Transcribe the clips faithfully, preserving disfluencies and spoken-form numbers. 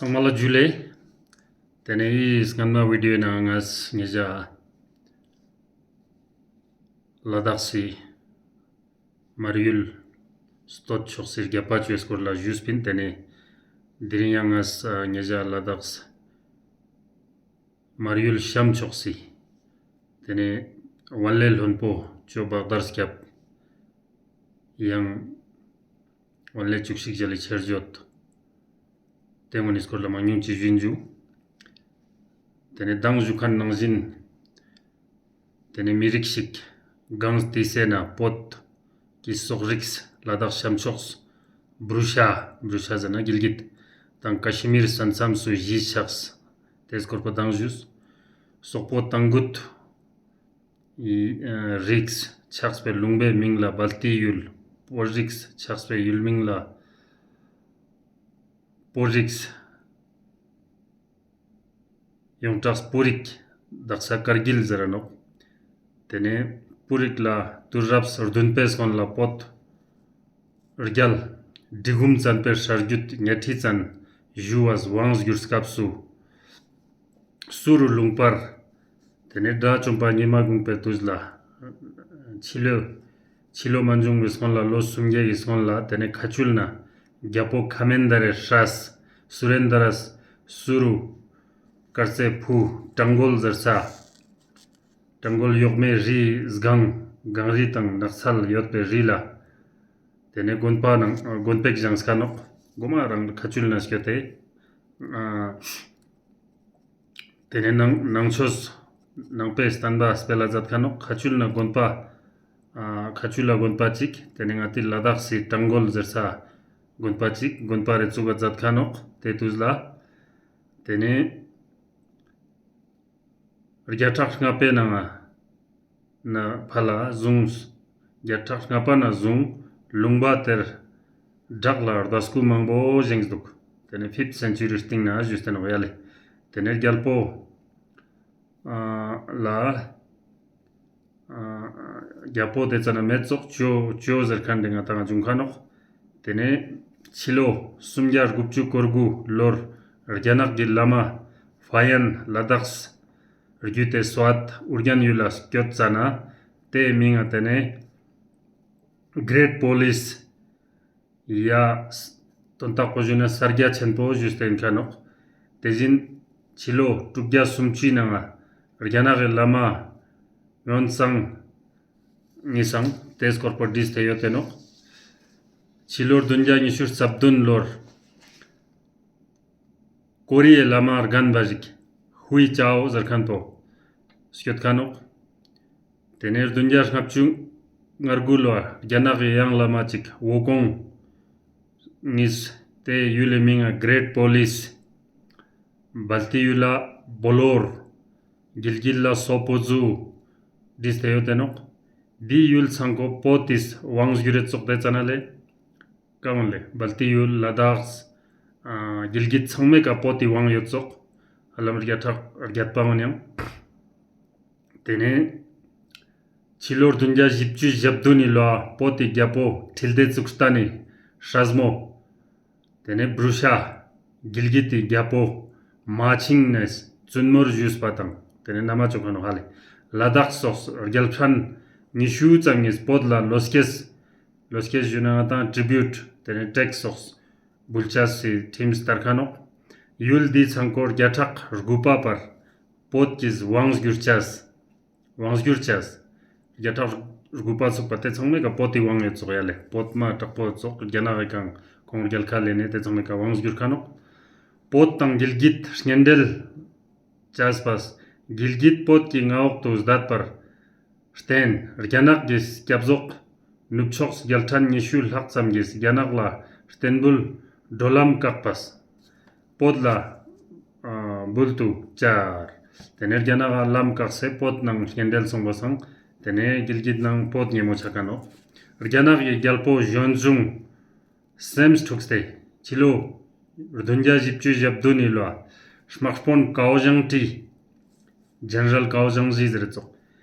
ཚང་མ་ལ་ཇུ་ལེ། ཏེ་ནེ་འི་སྔན་མ་བི་ཌིའོ་ནང་ང་ངེ་ཞ་ལ་དྭགས་སི་མར་ཡུལ་སྟོད་ཕྱོགས་སི་རྒྱབ་པ་ཅོའི་སྐོར་ལ་ཞུས་པིན། ཏེ་ནེ་དེ་རིང་ཡང་ངེ་ཞ་ལ་དྭགས་མར་ཡུལ་ཤམ་ཕྱོགས་སི་ཏེ་ནེ་ཝན་ལེ་ལྷུན་པོ་ཇོ་བག་དར་སྐྱབས་ཡང་ཝན་ལེ་བཅུ་གཅིག་ཞལ་ལི་ཆེར་བརྗོད་ཏེ་གུན་ནི་སྐོར་ལ་མང་ཉུང་ཅིག་ཞུ་ཨིན་ཞུ། ཏེ་ནེ་མདང་ཞུ་ཁན་ནང་བཞིན་ཏེ་ནེ་མི་རིགས་ཤིག་གངས་ཏི་སེ་ན་བོད་ཀྱི་སོག་རིགས་ལ་དྭགས་ཤམ་ཕྱོགས་བྲུ་ཤ་བྲུ་ཤ་ཟེར་ན་གིལ་གིད་དང་ཀ་ཤི་མིར་ས་མཚམས་སུ་གཞིས་ཆགས་ཏེ་སྐོར་པོ་མདང་ཞུས། སོག་པོ་ཏང་གུད་ཡི་ཨ་རིགས་ཆགས་པའི་ལུང་པའི་མིང་ལ་སྦལ་ཏི་ཡུལ། བོད་རིགས་ཆགས་པའི་ཡུལ་མིང་ལ་བོད་རིགས་ཡོངས་གྲགས་སྤུ་རིགས་དག་ས་དཀར་གིལ་ཟེར་ར་ནོག། ཏེ་ནེ་སྤུ་རིགས་ལ་དུས་རབས་བདུན་པའི་སྔོན་ལ་བོད་རྒྱལ་འབྲི་གུམ་བཙན་པོའི་ཧྲ་རྒྱུད་ཉལ་ཁྲི་བཙན་ཞུ་བ་དབང་བསྒྱུར་སྐབས་སུ་སུ་རུ་ལུང་པར་ཏེ་ནེ་དགྲ་བཅོམ་པ་ཉི་མ་གུང་པའི་དུས་ལ་ཕྱི་ལོ་ཕྱི་ལོ་མ་འབྱུང་བའི་སྔོན་ལ་ལོ་སུམ་བརྒྱ་ཡི་སྔོན་ལ་ཏེ་ནེ་ཁ་ཆུལ་ན་རྒྱལ་པོ་ཁ་མན་དྷ་རའི་སྲས་སུ་རེན་དྷ་ར་སུ་རུ་དཀར་རྩེ་ཕུ་ཀྲང་གོལ་ཟེར་ས་ཀྲང་གོལ་གཡོག་མེ་རི་སྒང་གངས་རི་དང་ནགས་ཚལ་ཡོད་པའི་རི་ལ་ཏེ་ནེ་དགོན་པ་ནང་དགོན་པ་ཞིག་བཞེངས་ཁ་ནོག། གོ་མ་རང་ཁ་ཆུལ་ན་སྐྱོད་དེ་ཨ་ཏེ་ནེ་ནང་ནང་ཆོས་ནང་པའི་བསྟན་པ་སྤེལ་ལ་མཛད་ཁ་ནོག། ཁ་ཆུལ་ན་དགོན་པ་ཨ་ཁ་ཆུལ་ལ་དགོན་པ་ཅིག་ཏེ་ནེ་ང་ཏི་ལ་དྭགས་སི་ཀྲང་གོལ་ཟེར་ས་དགོན་པ་ཅིག་དགོན་པ་རེ་བཙུགས་པ་མཛད་ཁ་ནོག། ཏེ་དུས་ལ་ཏེ་ནེ་བརྒྱ་ཕྲག་ལྔ་པའི་ནང་ང་ན་ཕ་ལ་ཟུང་བརྒྱ་ཕྲག་ལྔ་པ་ན་ཟུང་ལུང་པ་དེར་བྲག་ལ་རྡ་སྐུ་མང་པོ་བཞེངས་འདུག། ཏེ་ནེ་ཕིབ་སེན་ཅུ་རི་སྟིང་ན་ཞུས་ཏེ་ནོག་ཡ་ལེ། ཏེ་ནེ་རྒྱལ་པོ་ཨ་ལ་ཨ་རྒྱལ་པོ་ཏེ་ཙ་ན་མེད་ཙོག་ཇོ་ཇོ་ཟེར་ཁན་ཏེ་ང་ཏང་འབྱུང་ཁ་ནོག། ཏེ་ནེ་ཕྱི་ལོ་སུམ་བརྒྱ་དགུ་བཅུ་གོ་དགུ་ལོར་རྒྱ་ནག་གི་བླ་མ་ཧྥ་ཡན་ལ་དྭགས་བརྒྱུད་དེ་སོ་ཨད་ཨུ་རྒྱན་ཡུལ་ལ་སྐྱོད་ཙ་ན་ཏེའི་མིང་ང་ཏེ་ནེ་གྲེད་པོ་ལིས་ཡ་དོན་དག་པོ་ཞུས་ན་ས་རྒྱ་ཆེན་པོ་ཞུས་ཏེ་ཨིན་ཁ་ནོག། ཏེ་བཞིན་ཕྱི་ལོ་དྲུག་བརྒྱ་སུམ་ཅུའི་ནང་ང་རྒྱ་ནག་གི་བླ་མ་ཡོན་སང་ངི་སང་ཏེ་སྐོར་པོ་བྲིས་ཏེ་ཡོད་དེ་ནོག། ཕྱི་ལོ་བདུན་བརྒྱ་ཉི་ཤུ་རྩ་བདུན་ལོར་ཀོ་རི་ཡའི་བླ་མ་རྒན་པ་ཞིག་ཧུའེ་ཅའོ་ཟེར་ཁན་པོ་སྐྱོད་ཁ་ནོག། ཏེ་ནེ་བདུན་བརྒྱ་ལྔ་བཅུ་ང་དགུ་ལོ་རྒྱ་ནག་གི་ཡང་བླ་མ་ཅིག་ཝོ་ཀོང་ངིས་ཏེ་ཡུལ་ལི་མིང་ང་གྲེད་པོ་ལིས། སྦལ་ཏི་ཡུལ་ལ་བོ་ལོར། གིལ་གིད་ལ་སོ་པོ་ཟུ། བྲིས་ཏེ་ཡོད་དེ་ནོག། འི་ཡུལ་ཚང་ཀོ་བོད་དི་དབང་བསྒྱུར་རེ་ཙོགས་ཏེ་ཙ་ན་ལེ། ཀ་བོ་ལེ་སྦལ་ཏི་ཡུལ་ལ་དྭགས་ཨ་གིལ་གིད་ཚང་མའི་ཀ་བོད་དི་དབང་ཡོད་ཙོག། ཧ་ལམ་བརྒྱ་ཕྲག་བརྒྱད་པ་ངོ་ནི་ཡང་། ཏེ་ནེ་ཕྱི་ལོ་བདུན་བརྒྱ་བཞི་བཅུ་ཞེ་བདུན་ནི་ལོ་བོད་དི་རྒྱལ་པོ་ཁྲི་ལྡེ་གཙུག་བརྟན་ནི་སྲས་མོ། ཏེ་ནེ་བྲུ་ཤ་གིལ་གིད་དི་རྒྱལ་པོ་མ་ཆིང་ནེ་བཙུན་མོར་ཞུས་པ་དང་ཏེ་ནེ་ན་མ་ཅོ་ཁ་ནོག་ཧ་ལེ། ལ་དྭགས་སོགས་རྒྱལ་ཕྲན་ཉི་ཤུ་ཙམ་ངིས་བོད་ལ་ལོ་སྐྱེས་ལོ་སྐྱེས་ཞུ་ན་ང་ཏང་ཊི་རི་བིའུཊ་ཏེ་ནེ་ཊེགས་སོགས་འབུལ་ཆས་སི་ཁྲིམས་ལྟར་ཁ་ནོག། ཡུལ་འི་ཚང་ཀོ་བརྒྱ་ཕྲག་དགུ་པ་བར་བོད་ཀྱི་དབང་བསྒྱུར་ཆས། དབང་བསྒྱུར་ཆས། བརྒྱ་ཕྲག་དགུ་པ་ཚུགས་པ་ཏེ་ཚང་མའི་ཀ་བོད་དི་དབང་ཡོད་ཙོག་ཡ་ལེ། བོད་མ་དྲག་པོ་ཙོག་རྒྱ་ནག་གི་ཀང་ཁོང་རྒྱལ་ཁ་ལེན་ནེ་ཏེ་ཚང་མའི་ཀ་དབང་བསྒྱུར་ཁ་ནོག། བོད་དང་གིལ་གིད་གཉེན་འབྲེལ་ཆས་པས་གིལ་གིད་བོད་ཀྱི་མངའ་འོག་ཏུ་བསྡད་པར་བརྟེན་རྒྱ་ནག་གི་སྐྱབས་གཟུགས་ནུབ་ཕྱོགས་རྒྱལ་ཕྲན་ཉི་ཤུ་ལྷག་ཙམ་གྱིས་རྒྱ་ནག་ལ་བརྟན་འབུལ་བགྲོད་ལམ་བཀག་པས། བོད་ལ་ཨ་འབུལ་དུ་བཅར། ཏེ་ནེ་རྒྱ་ནག་ག་ལམ་བཀག་སེ་བོད་ནང་གཉེན་འབྲེལ་སོང་པ་སང་ཏེ་ནེ་གིལ་གིད་ནང་བོད་ཉེ་མོ་ཆ་ཁ་ནོག། རྒྱ་ནག་གི་རྒྱལ་པོ་ཞོན་ཙུང་སེམས་འཁྲུགས་ཏེ་ཕྱི་ལོ་བདུན་བརྒྱ་བཞི་བཅུ་ཞེ་བདུན་ནི་ལོ་དམག་དཔོན་ཀའོ་ཞང་ཀྲི་ཇེ་ནེ་རལ་ཀའོ་ཞང་ཀྲི་ཟེར་ཙོག་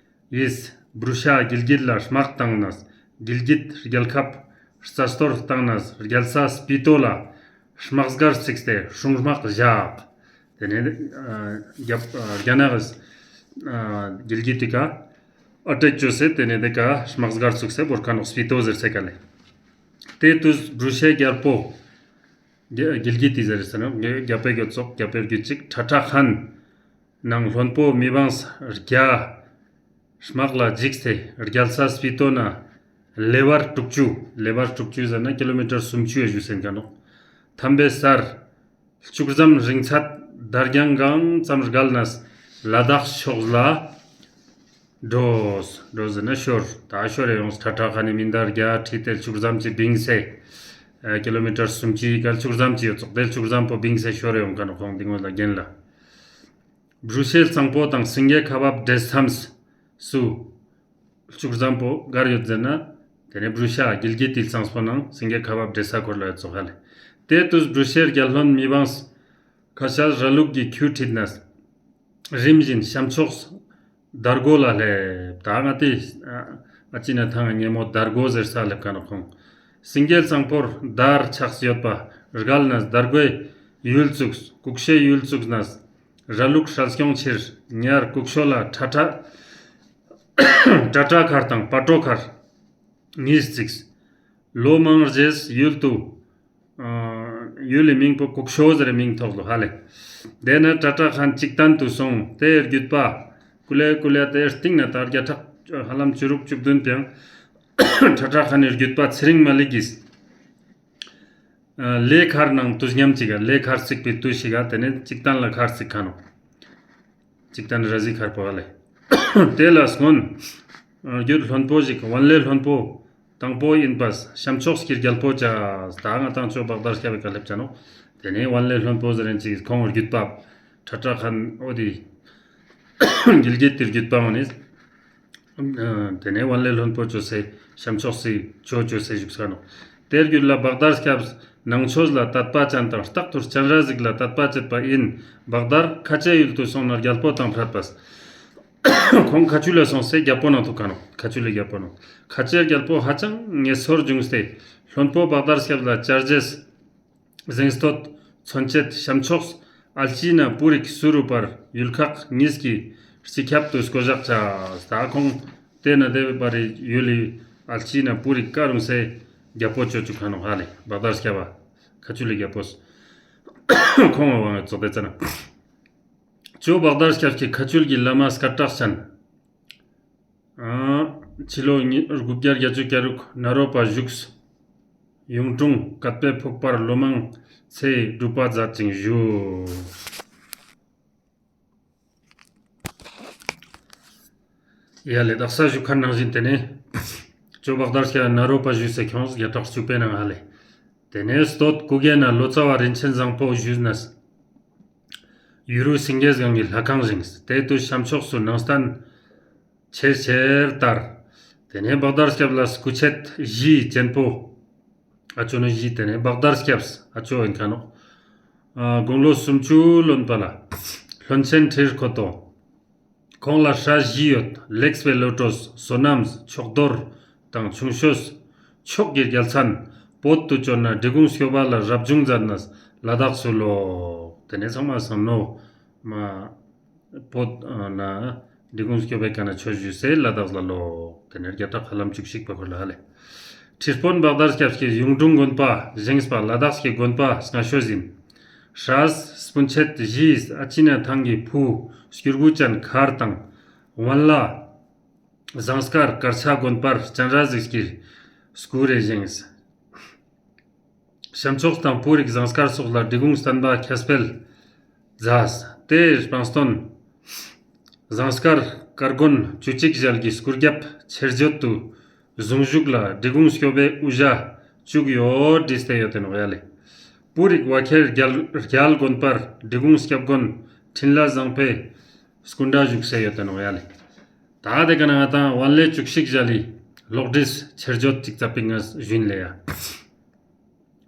ཡིས་བྲུ་ཤ་གིལ་གིད་ལ་དམག་བཏང་ནས་གིལ་གིད་རྒྱལ་ཁབ་རྩ་གཏོར་བཏང་ནས་རྒྱལ་ས་སྤི་ཏོ་ལ་ དམག་སྒར་བརྩིགས་ཏེ་སྲུང་དམག་བཞག། ཏེ་ནེ་ཨ་རྒྱ་ཨ་རྒྱ་ནག་གི་ཨ་གིལ་གིད་ཏི་ཀ་ཨ་ཊེཀ་ཅོས་ཏེ་ཏེ་ནེ་ཏེ་ཀ་དམག་སྒར་བཙུགས་ཏེ་བོར་ཁན་ནོག་སྤི་ཏོ་ཟེར་ཚེ་ཀ་ལེ། ཏེ་ཏུས་བྲུ་ཤའི་རྒྱལ་པོ་གི་གིལ་གིད་ཏི་ཟེར་ས་ནོག་རྒྱལ་པོའི་གྱོད་ཙོགས་རྒྱལ་པོའི་རྒྱུད་ཅིག་ཁྲ་ཁྲ་ཁན་ནང་བློན་པོ་མི་དབང་བརྒྱ་དམག་ལ་འཇིགས་ཏེ་རྒྱལ་ས་སྤི་ཏོ་ནེ་ལེ་བར་དྲུག་ཅུ། ལེ་བར་དྲུག་ཅུ་ཟེར་ན་ཀི་ལོ་མི་ཊར་སུམ་ཅུ་ཡ་ཞུ་སེན་ཁན་ནོག། ཐམ་པའི་སར་ལྕུག་ཟམ་རིང་ཚད་དར་རྒྱང་གང་ཙམ་རྒལ་ནས་ལ་དྭགས་ཕྱོགས་ལ་འགྲོ། འགྲོ་ཟེར་ན་ཤོར། ད་ཤོར་རེ་ཡོངས། ཁྲ་ཁྲ་ཁན་ནི་མི་འདར་རྒྱ་ཁྲིད་དེ་ལྕུག་ཟམ་ཅིག་བིངས་སེ་ཨ་ཀི་ལོ་མི་ཊར་སུམ་ཅུའི་ཀ་ལྕུག་ཟམ་ཅིག་ཡོད་ཙོག། ཏེ་ལྕུག་ཟམ་པོ་བིངས་སེ་ཤོར་རེ་ཡོང་ཁན་ནོག་ཁོང་ཏེ་ངོས་ལ་རྒན་ལ། བྲུ་ཤའི་གཙང་པོ་དང་སེང་གེ་ཁ་འབབ་འདྲེས་མཚམས་སུ་ལྕུག་ཟམ་པོ་གར་ཡོད་ཟེར་ན། ཏེ་ནེ་བྲུ་ཤ་གིལ་གིད་ཏི་གཙང་པོ་ནང་སེང་གེ་ཁ་འབབ་འདྲེས་ས་ཁོར་ལ་ཡོད་ཙོག་ཧ་ལེ། ཏེ་ཏུས་བྲུ་ཤའི་རྒྱལ་བློན་མི་དབང་ཁ་ཤས་ར་ལུག་གི་ཁྱུ་ཁྲིད་ནས་རིམ་བཞིན་ཤམ་ཕྱོགས་དར་གོ་ལ་སླེབས། ད་ང་ཏི་ཨ་ཨ་ཅི་ན་ཐང་ཉེ་མོ་དར་གོ་ཟེར་ས་སླེབས་ཁན་ནོག་ཁོང་། སེང་གེ་གཙང་པོར་དར་ཆགས་ཡོད་པ་རྒལ་ནས་དར་གོའི་ཡུལ་བཙུགས། ཀུག་ཤའི་ཡུལ་བཙུགས་ནས་ར་ལུག་སྲལ་སྐྱོང་ཕྱིར་ཉར། ཀུག་ཤོ་ལ་ཁྲ་ཁྲ་ཁྲ་ཁྲ་མཁར་དང་སྤ་གྲོ་མཁར་གཉིས་བརྩིགས། ལོ་མང་རྗེས་ཡུལ་དུ་ཨ་ཡུལ་ལི་མིང་པོ་ཀུག་ཤོ་ཟེར་མིང་ཐོགས་ལོ་ཧ་ལེ། ཏེ་ནེ་ཁྲ་ཁྲ་ཁན་གཅིག་ཏན་དུ་སོང་། ཏེ་རྒྱུད་པ་ཀུ་ལེ་ཀུ་ལེ་ཏེ་སྟིང་ནེ་ད་བརྒྱ་ཕྲག་ཧ་ལམ་བཅུ་དྲུག་བཅུ་བདུན་པའང་ཁྲ་ཁྲ་ཁན་ནི་རྒྱུད་པ་ཚེ་རིང་མ་ལིག་གིས་ཨ་ལེ་མཁར་ནང་ཏུས་ཉམས་ཅིག་ག་ལེ་མཁར་བརྩིགས་པའི་ཏུས་ཤིག་ག་ཏེ་ནེ་གཅིག་ཏན་ལ་མཁར་བརྩིགས་ཁན་ནོག། གཅིག་ཏན་ར་ཟི་མཁར་པོ་ཧ་ལེ། ཏེ་ལ་སྔོན་ཨ་རྒྱུད་བློན་པོ་ཞིག་ཝན་ལེ་བློན་པོ་དང་པོ་ཨིན་པས་ཤམ་ཕྱོགས་ཀྱི་རྒྱལ་པོ་བྱས། ད་ང་ཏང་ཅོ་བག་དར་སྐྱབས་པའི་ཀ་སླེབས་ཅ་ནོག། ཏེ་ནེ་ཝན་ལེ་བློན་པོ་ཟེར་རན་ཅིག་ཁོང་རྒྱུད་པ་ཁྲ་ཁྲ་ཁན་འོ་དི་གིལ་གིད་ཏི་རྒྱུད་པ་འོ་ནི། ཨ་ཏེ་ནེ་ཝན་ལེ་བློན་པོ་ཅོས་སེ་ཤམ་ཕྱོགས་སི་ཇོ་ཅོས་སེ་བཞུགས་ས་ནོག། ཏེ་རྒྱུད་ལ་བག་དར་སྐྱབས་ནང་ཆོས་ལ་དད་པ་ཅན་དང་རྟག་ཏུ་སྤྱན་རས་གཟིགས་ལ་དད་པ་བྱེད་པ་ཨིན། བག་དར་ཁ་ཆེ་ཡུལ་དུ་སོང་ན་རྒྱལ་པོ་དང་ཕྲད་པས། ཁོང་ཁ་ཆུལ་ལ་སོང་སེ་རྒྱལ་པོ་ནང་ཐུག་ཁན་ནོག། ཁ་ཆུལ་ལི་རྒྱལ་པོ་ནང་། ཁ་ཆེ་རྒྱལ་པོ་ཧ་ཅང་ངེས་ཚོར་བྱུང་སྟེ་བློན་པོ་བག་དར་སྐྱབས་ལ་བཅར་རྗེས་གཟེངས་བསྟོད་མཚོན་ཆེད་ཤམ་ཕྱོགས་ཨལ་ཅི་ན་པུ་རིག་སུ་རུ་པར་ཡུལ་ཁག་གཉིས་ཀྱི་སྤྱི་ཁྱབ་ཏུ་བསྐོ་བཞག་བྱས། ད་ཁོང་ཏེ་ན་ཏེ་བའི་པར་ཡུལ་ལི་ཨལ་ཅི་ན་པུ་རིག་ཀ་རུང་སེ་རྒྱལ་པོ་ཅོ་ཅུག་ཁན་ནོག་ཧ་ལེ། བག་དར་སྐྱབས་པ་ཁ་ཆུལ་ལི་རྒྱལ་པོས་ཁོང་བ་ཙོགས་ཏེ་ཙ་ན། ཅོ་བག་དར་སྐྱབས་ཀྱི་ཁ་ཆུལ་གྱི་བླ་མ་སྐད་གྲགས་ཅན། ཨ་ཕྱི་ལོ་ཉི་དགུ་བརྒྱ་བརྒྱད་ཅུ་གྱ་དྲུག་ནཱ་རོ་པ་བཞུགས། གཡུང་དྲུང་བཀའ་པོད་ཕུག་པར་ལོ་མང་ཚེ་སྒྲུབ་པ་མཛད་ཅིང་བཞུགས། ཡ་ལེ་དག་ས་བཞུགས་ཁན་ནང་བཞིན་ཏེ་ནེ་ཅོ་བག་དར་སྐྱབས་ནཱ་རོ་པ་བཞུགས་སེ་ཁྱོངས་བརྒྱ་ཕྲག་བཅུ་པའི་ནང་ཧ་ལེ། ཏེ་ནེ་སྟོད་སྐུ་རྒྱལ་ན་ལོ་ཙཱ་བ་རིན་ཆེན་བཟང་པོ་བཞུགས་ནས་ཡུ་རུ་སེང་གེ་སྒང་གི་ལྷ་ཁང་བཞེངས། ཏེ་ཏུས་ཤམ་ཕྱོགས་སུ་ནང་བསྟན་ཆེས་ཆེར་དར། ཏེ་ནེ་བག་དར་སྐྱབས་ལ་སྐུ་མཆེད་བཞིའི་གཅེན་པོ་ཨ་ཅོ་ནོ་བཞི། ཏེ་ནེ་བག་དར་སྐྱབས་ཨ་ཅོ་ཨིན་ཁན་ནོག། ཨ་དགུང་ལོ་སུམ་ཅུ་ལོན་པ་ལ་བློན་ཆེན་ཁྲིར་ཁོ་ཏོ། ཁོང་ལ་སྲས་བཞི་ཡོད། ལེགས་པའི་བློ་གྲོས། བསོད་ནམས། ཕྱོགས་རྡོར་དང་ཆུང་ཤོས་མཆོག་གི་རྒྱལ་མཚན། བོད་དུ་བྱོན་ན་འབྲི་གུང་སྐྱོབ་པ་ལ་རབ་བྱུང་མཛད་ནས་ལ་དྭགས་སུ་ལོག། ཏེ་ནེ་ཚང་མ་སང་ནོ་མ་བོད་ན་འབྲི་གུང་སྐྱོབ་པའི་ཀ་ན་ཆོས་ཞུས་སེ་ལ་དྭགས་ལ་ལོག། ཏེ་ནེ་བརྒྱ་ཕྲག་ཧ་ལམ་བཅུ་གཅིག་པ་ཁོར་ལ་ཧ་ལེ། ཁྲི་དཔོན་བག་དར་སྐྱབས་ཀྱིས་གཡུང་དྲུང་དགོན་པ་བཞེངས་པ་ལ་དྭགས་ཀྱི་དགོན་པ་སྔ་ཤོས་ཨིན། སྲས་སྤུན་མཆེད་བཞིས་ཨ་ཅི་ན་ཐང་གི་ཕུ་སྐྱུར་གུ་ཅན་མཁར་དང་ཝན་ལ་ཟངས་དཀར་དཀར་ཆ་དགོན་པར་སྤྱན་རས་གཟིགས་ཀྱི་སྐུ་རེ་བཞེངས། ཤམ་ཕྱོགས་དང་པུ་རིག་ཟངས་དཀར་སོགས་ལ་འབྲི་གུང་བསྟན་པ་ཁྱབ་སྤེལ་མཛད། ཏེ་སྤངས་སྟོན་ཟངས་དཀར་དཀར་དགོན་བཅུ་གཅིག་ཞལ་གྱི་སྐུ་རྒྱབ་ཆེར་བརྗོད་དུ་གཟུངས་གཞུག་ལ་འབྲི་གུང་སྐྱོབ་པའི་དབུ་ཞྭ་བཅུག་ཡོད་བྲིས་ཏེ་ཡོད་དེ་ནོག་ཡ་ལེ། པུ་རིག་བ་ཁྱེར་རྒྱལ་རྒྱལ་དགོན་པར་འབྲི་གུང་སྐྱབས་མགོན་འཕྲིན་ལས་བཟང་པོའི་སྐུ་འདྲ་བཞུགས་སེ་ཡོད་དེ་ནོག་ཡ་ལེ། ད་དེ་ཀ་ན་ང་ཏང་ཝན་ལེ་བཅུ་གཅིག་ཞལ་ལི་ལོག་བྲིས་ཆེར་བརྗོད་ཅིག་ཙ་པིག་ངས་ཞུ་ཨིན་ལེ་ཡ།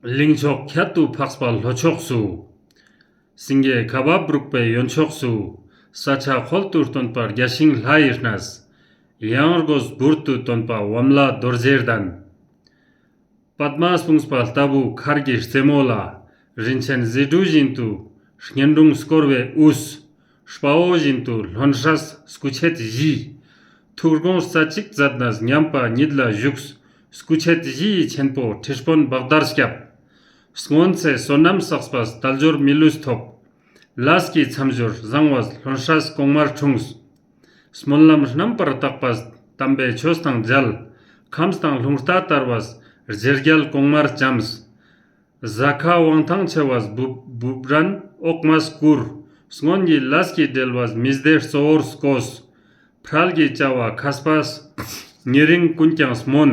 གླིང་ཕྱོགས་ཁྱད་དུ་འཕགས་པ་ལྷོ་ཕྱོགས་སུ། སེང་གེ་ཁ་འབབ་རུག་པའི་གཡོན་ཕྱོགས་སུ། ས་ཆ་ཁོལ་དུ་སྟོན་པ་རྒྱ་ཤིང་ལྷ་ཡི་གནས། ཡང་སྒོས་འབུར་དུ་སྟོན་པ་ཝམ་ལ་རྡོ་རྗེའི་གདན། པདྨ་སྤུངས་པ་ལྟ་བུ་མཁར་གྱི་རྩེ་མོ་ལ། རིན་ཆེན་ཟེ་འབྲུ་བཞིན་དུ་གཉེན་དྲུང་བསྐོར་བའི་དབུས། དཔའ་བོ་བཞིན་དུ་ལྷོན་སྲས་སྐུ་མཆེད་བཞི། ཐུགས་དགོངས་རྩ་གཅིག་མཛད་ནས་མཉམ་པ་ཉིད་ལ་བཞུགས། སྐུ་མཆེད་བཞི་ཡི་ཆེན་པོ་ཁྲི་དཔོན་བག་དར་སྐྱབས། སྔོན་ཚེ་བསོད་ནམས་བསགས་པས་དལ་འབྱོར་མི་ལུས་ཐོབ། ལས་ཀྱི་མཚམས་སྦྱོར་བཟང་བས་ལྷོན་སྲས་གོང་མར་འཁྲུངས། སྨོན་ལམ་རྣམ་པར་དག་པས་དམ་པའི་ཆོས་དང་མཇལ། ཁམས་དང་རླུང་རྟ་དར་བས་རྗེ་རྒྱལ་གོང་མར་བྱམས། གཟའ་ཁ་དབང་ཐང་ཆེ་བས་འབུབ་འབུབ་རན་འོག་མས་བཀུར། སྔོན་གྱི་ལས་ཀྱི་འབྲེལ་བས་མི་སྡེ་གཙོ་བོར་བསྐོས། འཕྲལ་གྱི་བྱ་བ་མཁས་པས་ཉེ་རིང་ཀུན་ཀྱང་སྨོན།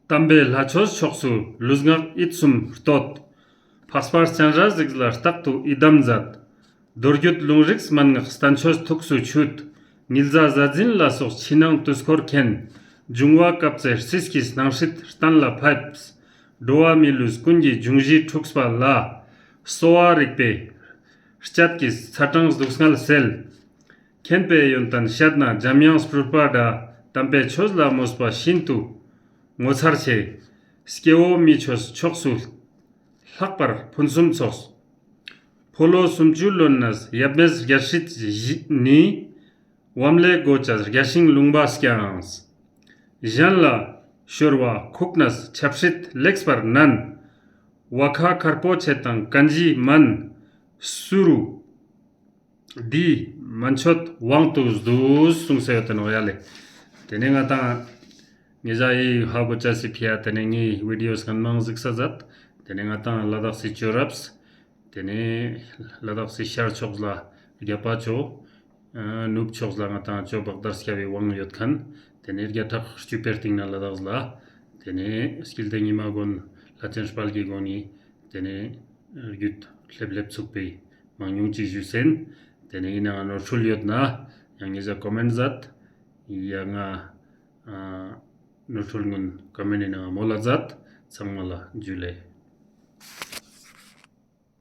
དམ་པའི་ལྷ་ཆོས་ཕྱོགས་སུ་ལུས་ངག་ཡིད་གསུམ་བསྟོད། འཕགས་པ་སྤྱན་རས་གཟིགས་ལ་རྟག་ཏུ་ཡི་དམ་མཛད། མདོ་རྒྱུད་ལུང་རིགས་མན་ངག་བསྟན་བཅོས་ཐུགས་སུ་ཆུད། ཉི་ཟླ་གཟའ་འཛིན་ལ་སོགས་ཕྱི་ནང་དུས་འཁོར་མཁྱེན། འབྱུང་བ་སྐབས་ཚེ་རྩིས་ཀྱི་སྣང་སྲིད་གཏན་ལ་ཕེབས། འགྲོ་བ་མི་ལུས་ཀུན་གྱི་འབྱུང་བཞི་འཁྲུགས་པ་ལ། གསོ་བ་རིག་པའི་སྤྱད་ཀྱི་ཚ་གྲང་སྡུག་བསྔལ་སེལ། མཁྱེན་པའི་ཡོན་ཏན་བཤད་ན་འཇམ་དབྱངས་སྤྲུལ་པ་འདྲ། དམ་པའི་ཆོས་ལ་མོས་པ་ཤིན་ཏུ་ངོ་མཚར་ཆེ། སྐྱེ་བོ་མི་ཆོས་ཕྱོགས་སུ་ལྷག་པར་ཕུན་སུམ་ཚོགས། ཕོ་ལོ་སུམ་ཅུ་ལོན་ནས་ཡབ་མེས་རྒྱལ་སྲིད་བཞི་ནི། བམ་ལས་སྒོ་བཅས་རྒྱ་ཤིང་ལུང་པ་སྐྱངས། གཞན་ལ་ཤོར་བ་ཁུག་ནས་ཆབ་སྲིད་ལེགས་པར་གནན། བ་ཁ་མཁར་པོ་ཆེ་དང་གན་ཇི་མན། སུ་རུ་འདི་མན་ཆོད་དབང་དུ་བསྡུས། གསུངས་ཏེ་ཡོད་དེ་ནོག་ཡ་ལེ། དེ་ནས་ང་དང་ངེ་ཞའི་ཧ་གོ་ཅེས་སི་ཕི་ཡ་དེ་ནས་ངའི་བི་ཌི་ཡོ་སྒང་མང་གཟིགས་ས་མཛད། དེ་ནས་ང་དང་ལ་དྭགས་སི་ཆོས་རབས། དེ་ནས་ལ་དྭགས་སི་ཤར་ཕྱོགས་ལ་རྒྱ་པ་ཅོ། ཨ་ནུབ་ཕྱོགས་ལ་ང་དང་ཅོ་བག་དར་སྐྱབས་པའི་དབང་ཡོད་མཁན། དེ་ནས་བརྒྱ་ཕྲག་བཅུ་པའི་སྟེང་ན་ལ་དྭགས་ལ། དེ་ནས་སྐྱིད་ལྡེ་ཉི་མ་མགོན་ལྷ་ཆེན་དཔལ་གྱི་མགོན་ནི། དེ་ནས་རྒྱུད་ལྷེབ་ལྷེབ་ཚུགས་པའི་མང་ཉུང་ཅིག་ཞུས་ཟིན། དེ་ནས་ཡིན་ནའང་ནོར་འཁྲུལ་ཡོད་ན་ཡང་ངེ་ཞ་ཀོ་མེན་ཊ་མཛད། ཡ་ང་ཨ་ནོར་འཁྲུལ་ངུན་ཀོ་མེན་ཊ་ནང་མོལ་ལ་མཛད། ཚང་མ་ལ་འཇུ་ལེ།